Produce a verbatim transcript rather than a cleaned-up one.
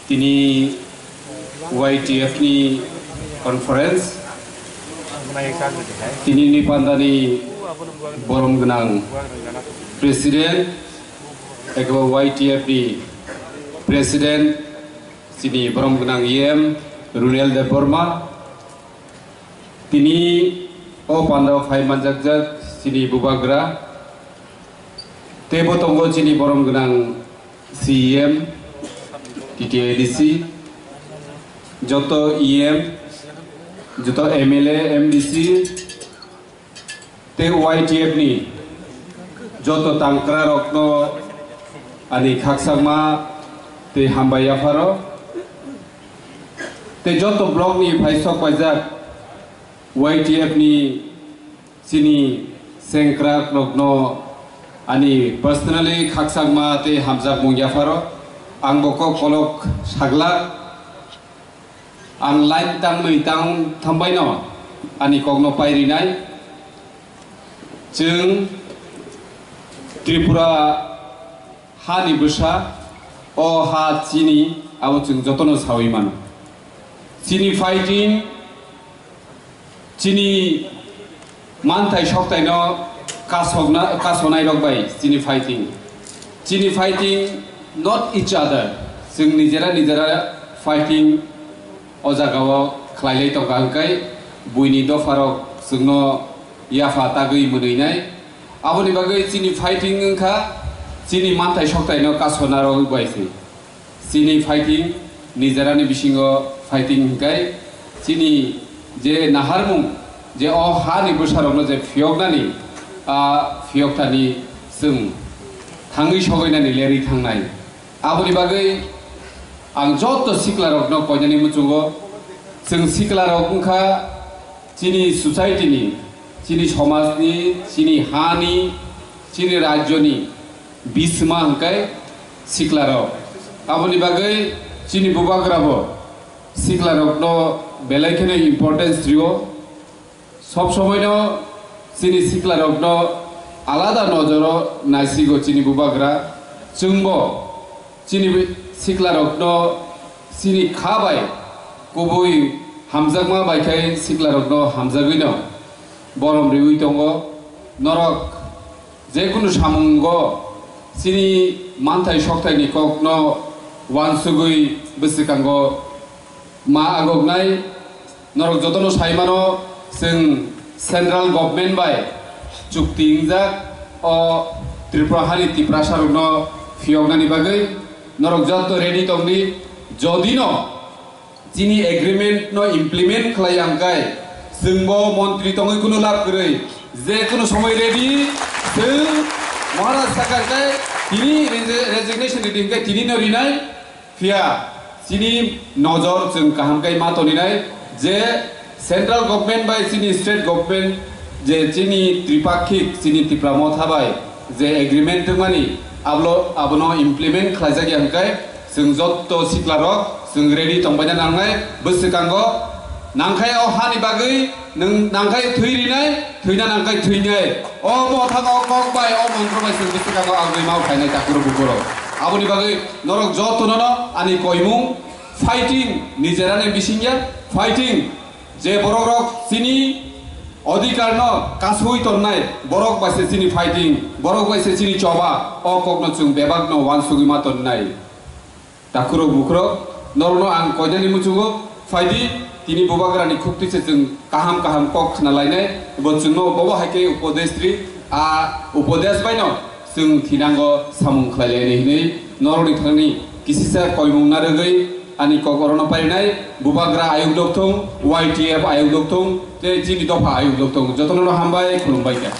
Tini Y T F ni conference, tini ni pandani borom gwnang president, ego Y T F ni president, chini borom gwnang E M Runel Debbarma, tini o pandao phai manjakjak chini bubagra, teibo tongo chini borom gwnang C E M, T T A D C, joto E M, joto M L A, M D C, tei Y T F ni joto tangkrarokno ani khakchangma tei hambai yapharo, tei joto block ni phai sok paijak Y T F ni chini sengkrakrokno ani personally khakchangma tei hamjakmung yapharo. Ang bo kok kolok saglak, ang line tangmwi tang thambaino ani kokno pairinai. Chwng Tripura hani bwsa, o ha chini, abo chwng jotono sawi mano. Chini fighting, chini manthai soktaino kasokna, kasonairok bai chini fighting. Chini fighting not each other. Chwng nijera nijera fighting o jagao khlailai tongkha hwnkhe buini dopharok chwngno yapha tagwi mwnwinai. Aboni bagwi chini fighting wngkha chini manthai soktaino kasonarok bai se. Chini fighting, nijerani bisingo fighting hwnkhe chini je naharmung, je o hani bwsarokno je phiyoknani, a phiyoktani chwng thangwi sogoinani lerwi thangnai. Aboni bagwi ang joto siklarokno koinani muchungo, chwng siklarok wngkha chini society ni, chini somaj ni, chini ha ni, chini rajyo ni bisma hwnkhe siklarok. Aboni bagwi chini bubagra bo siklarokno belai kheno importance rio. Sob somoino chini siklarokno alada nojoro naisigo chini bubagra. Chwngbo chini siklarokno chini kha bai kubui hamjakma bai khai siklarokno hamjagwino borom riwi tongo. Norok jekunu samungo chini manthai soktaini kokno wansugwi bwswkango ma agoknai. Norok jotono sai mano, chwng central government bai chukti wngjak o Tripura hani Tiprasarokno phiyoknani bagwi norok joto ready tongdi. Jodino chini agreement no implement khlai ya hwnkhe chwngbo montri tongwi kunu lab kwrwi, je kunu somoi ready. Chwng Maharaj sakha hwnkhe tini resi-, resignation ridi hwnkhe tini no rinai. Phiya chini nojor chwng kaham khe ma toninai je central government bai chini state government je chini tripakhik chini Tipra Motha bai je agreement tongmani ablo-, abono implement khlaijak ya hwnkhe chwng jotto siklarok chwng ready tongbaina nangnai. Bwswkango nangkhai o hani bagwi nwng nangkhai thwi rinai, thwina nangkhai thwinai. O Motha o kok bai, o montro bai chwng bwswkango agwi mau khainai takhurok bukhurok. Aboni bagwi norok jotono no ani koimung fighting, nijerani bisingya fighting. Je borokrok chini odhikarno kasui tonnai, borok bai se chini fighting, borok bai se chini choba, o kokno chwng bebakno wansugwi ma tonnai. Takhurok bukhurok, norokno ang koinani muchungo phaidi, tini bubagrani khukti se chwng kaham kaham kok khna lainai, bo chwngno bobo hai khe upodesh ri, a upodesh baino chwng thinango samung khlai lainai hinwi norokni thani kisisa koimung narwgwi ani kok orono parinai. Bubagra ayuk dokthung, Y T F ayuk dokthung, tei chini dopha ayuk dokthung, jotono hambai khulumbai kha.